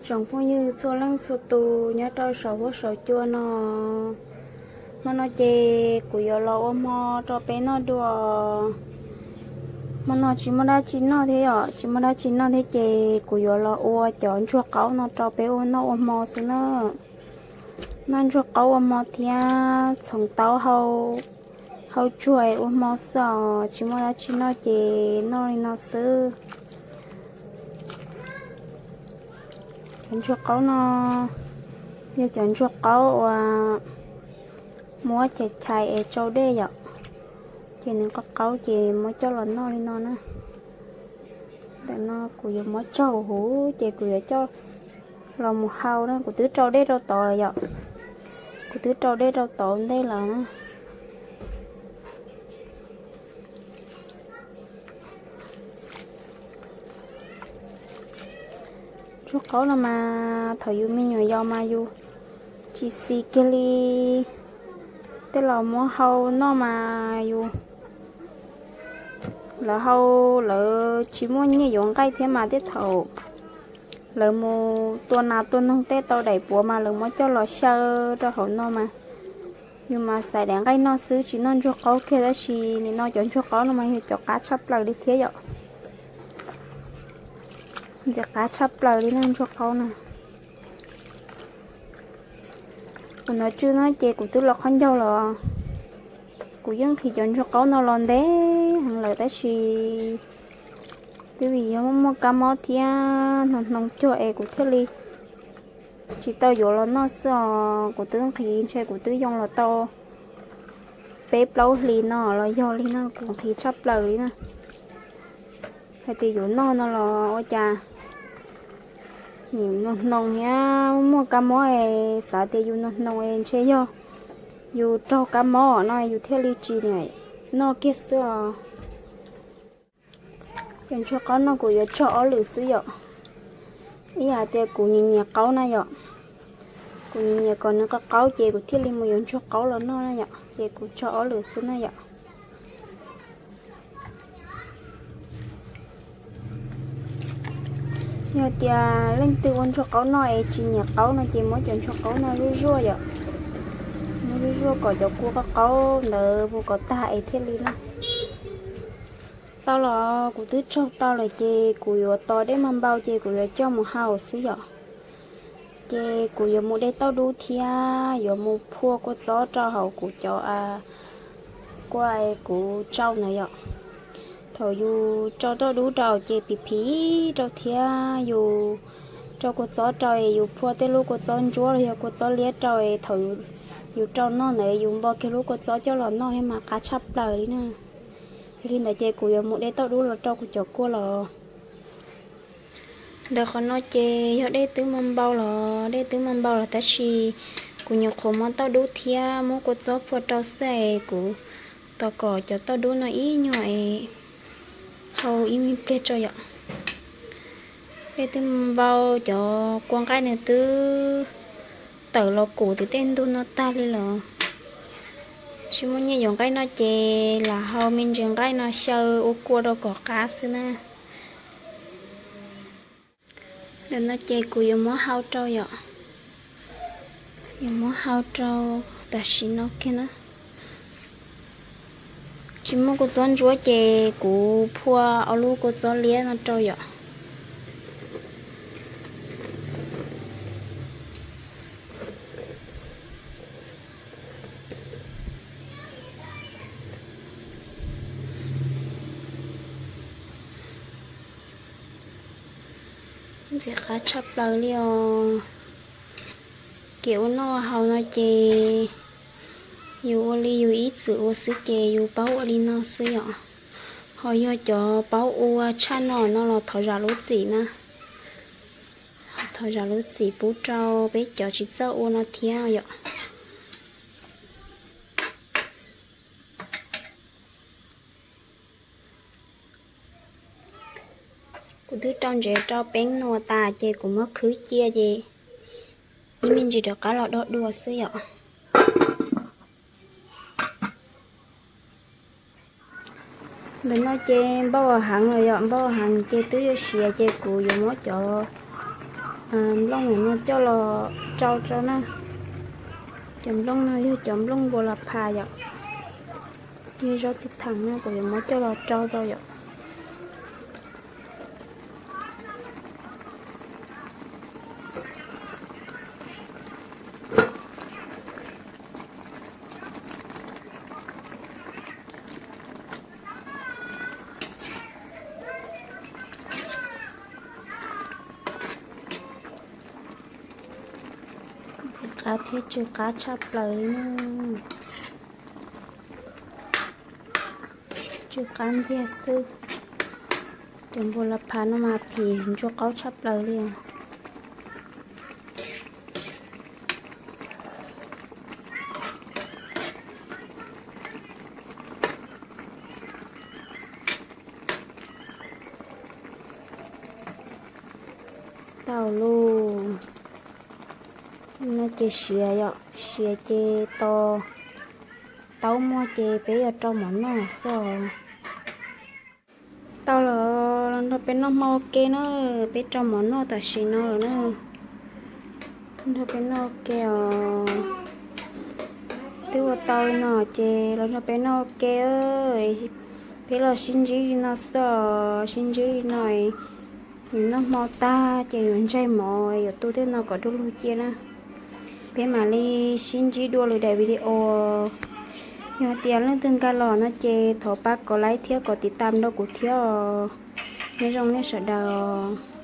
Tsoom phooj ywg txhua leej txhua tus nyob rau saum huab saum cua no, hmo no ces kuv yuav los ua hmo rau peb noj dua. Hmo no tsis muaj dab tsi noj thiab yom, tsis muaj dab tsi noj thiab ces kuv yuav los ua cov ntsuag qaub no rau peb ua noj ua hmo xwb na. Noj ntsuag qaub ua hmo thiab txhoov taub hau tsuag es ua hmo xwb os, tsis muaj dab tsi noj ces noj li no xwb. Cov ntsuag qaub no yog cov ntsuag qaub uas muab chais chais es tsau dej yom, ces nws qab qaub ces muab coj los noj li no na. Ntawm no kuv yuav muab tsaug huv ces kuv yuav coj los mus hau na, kuv twb rau dej rau tod lawm yom. Kuv twb rau dej rau tod ntej lawm na. Ntsuag qaub no mas thaum yus me nyuam yaus mas yus tsis xis kiag li, tej laus muab hau noj mas yus, lawv hau, lawv tsis muaj nyiaj yuav nqaij thiab mas tej thaum lawv mus tua nas tua noog tej tau daim puav mas lawv muab coj los xyaw rau hauv no mas yus mas xaiv daim nqaij noj xwb tsis noj ntsuag qaub kiag, tab sis nim no cov ntsuag qaub no mas yog cov qab tshaj plaws li thiab yom. Ntxim qab tshaj plaws li na ntsuag qaub na. Kuv hnov tsw no ces kuv twb los qhov ncauj los, kuv yeej nqhis cov ntsuag qaub no los ntev heev lawm tab sis twb vim yog muaj muaj kab mob thiab hnoos hnoos cuag es kuv thiaj li tsis tau yuav los noj xwb os. Kuv twb nqhis ntshe kuv twb yoo los tau peb plaub hlis no los yog li no, kuv nqhis tshaj plaws li na. Hais tias yuav noj no los ua cas nim no hnoos thiab muaj kab mob es xav tias yus no hnoos es ntshe yog yus raug kab mob no yus thiaj li tsis noj kiag xwb os. Cov ntsuag qaub no kuv yuav tsog ob lwm xwb yom. Ib yam hais tias kuv nyiam nyiam qaub na yom, kuv nyiam nyiam kom nws qaub qaub ces kuv thiaj li mus yuav ntsuag qaub los noj na yom, ces kuv tsog ob lwm xwb na yom. Yog tias leej twg ua ntsuag qaub noj es tsis nyiam qaub no ces muab cov ntsuag qaub no zuaj zuaj yom, muab zuaj zuaj kom cov kua qaub qaub ntawd mus kom tag es thiaj li noj. Tau los kuv twb tsaug tau lawm ces kuv yuav tos dej mas npau ces kuv yuav coj mus hau xwb yom. Ces kuv yuav mus de tauj dub thiab yuav mus phua kua txob rau hauv kuv cov kua kuv tsau ntawd yom. Thaum yus tsau tauj dub rau ces phim phim rau thiab yus rau kua txob rau es yus phua tej lub kua txob ntsuab los yog kua txob liab rau es thaum yus rau noj ntawd yus npo kiag lub kua txob coj los noj thiab mas qab tshaj plaws li na. Yog li ntawd ces kuv yuav mus de tauj dub los rau kuv cov kua los. Ntawm qhov no ces yog dej twb mas npau los, dej twb mas npau los tab sis kuv nyuam qhuav muab tauj dub thiab muab kua txob phua rau xwb es kuv tos kom cov tauj dub no ib nyuag es hau ib me pliag tso yom. Dej twb mas npau, cov kua nqaij nws twb tawm los kuv twb tej ntug no tag li los. Tsis muaj nyiaj yuav nqaij noj ces lam hau me ntsis nqaij no xyaw ua kua rau kom qab xwb na. Ntawm no ces kuv yuav muab hau rau yom. Yuav muab hau rau tam sim no kiag na. Tsis muaj kua txob ntsuab ces kuv phua ob lub kua txob liab no rau yom. Ntxim qab tshaj plaws li os. Kev ua noj haus no ces yus ua li yus ib txwm ua xwb ces yus paub ua li no xwb yom. Ho yog cov paub ua tshaj no no los thov zam lub txim na. Thov zam lub txim pub rau peb cov tsis txawj ua no thiab yom. Kuv twb rau ntsev rau peeb nua tas ces kuv muab khwb cia ces ib me ntsis rov qab los do dua xwb yom. Ntawm no ces npau heev los yom, npau heev ces twb yuav siav ces kuv yuav muab cov Nplooj no coj los rau rau na. Cov nplooj no yog cov nplooj npua las phas yom, yog zaub txiv thaam na, kuv yuav muab coj los rau rau yom. Ntxim qab thiab tsw qab tshaj plaws li na. Tsw qab ntxiag xwb. Cov npua las phas no mas phim ntsuag qaub tshaj plaws li. Tau lawm. No ces siav yom, siav ces tos taub muag ces peb yuav rau mov noj xwb os. Tau lawm, los nrog peb noj hmo ua ke na, peb rau mov noj tam sim no lawm na. Nrog peb noj ua ke os. Twb ua tau li no ces los nrog peb noj ua ke. Peb los sib ntsib li no xwb os, sib ntsib li no, noj hmo tag ces yuav ntseg mov yuav tu tej no kom du lug cia na. Peb mam li sib ntsib dua lwm daim video. Yog hais tias leej twg nkag los no ces thov pab kom like thiab kom tiv tam rau kuv thiab os. Nyob zoo nej sawv daws os.